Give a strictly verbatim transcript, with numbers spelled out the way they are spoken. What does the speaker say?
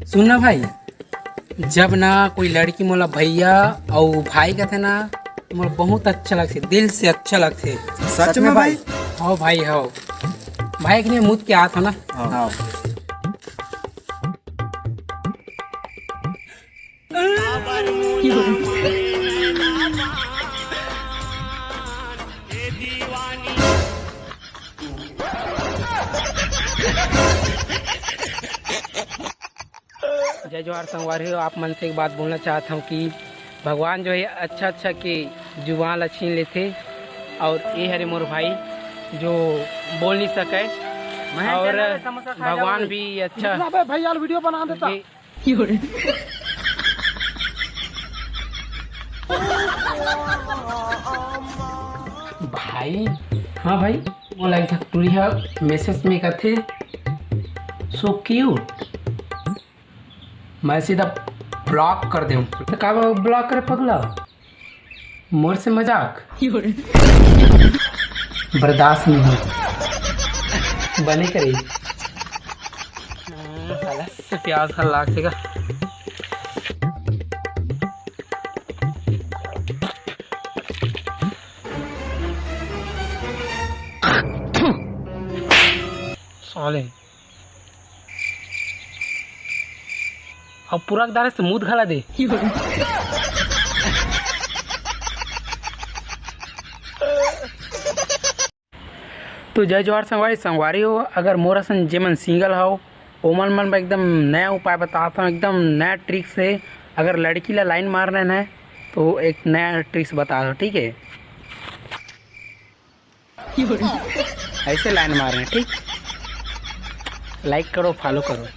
सुन ना भाई, जब ना कोई लड़की मोला भैया अउ भाई कथे ना, तो मोला बहुत अच्छा लगथे, दिल से अच्छा लगथे। सच में भाई? हव भाई, हव। भाई, एक ने मुद के आत हव ना। हाँ। जय जोहार संगवारी हो, आप मन से एक बात बोलना चाहत हूँ कि भगवान जो है अच्छा अच्छा के जुबान ला छीन लेथे, और ये हरे मोर भाई जो बोल नहीं सके, मैं और चैनल में समोसा खा भगवान जाऊंगी। भी अच्छा अबे भैया वीडियो बना देता। ये भाई, हाँ भाई, मोला एक ठक टुरी ह मैसेज में कथे, "So cute।" मैं सीधा ब्लॉक कर देहूँ। तो का ब्लॉक करे पगला? मोर से मजाक बर्दाश्त नहीं हो, बने करे। साला से प्याज हर लाग सेगा। साले। अब पूरा के दारे से मुद घला दे। तो जय जोहार संगवारी, संगवारी हो, अगर मोर असन जेमन सिंगल हव, ओमन मन बर एकदम नया उपाय बतात हव, एकदम नया ट्रिक्स हे। अगर लड़की ला लाइन मारना हे ना, तो एक नया ट्रिक्स बतात हव, ठीक है? ऐसे लाइन मारना, ठीक? लाइक करो, फॉलो करो।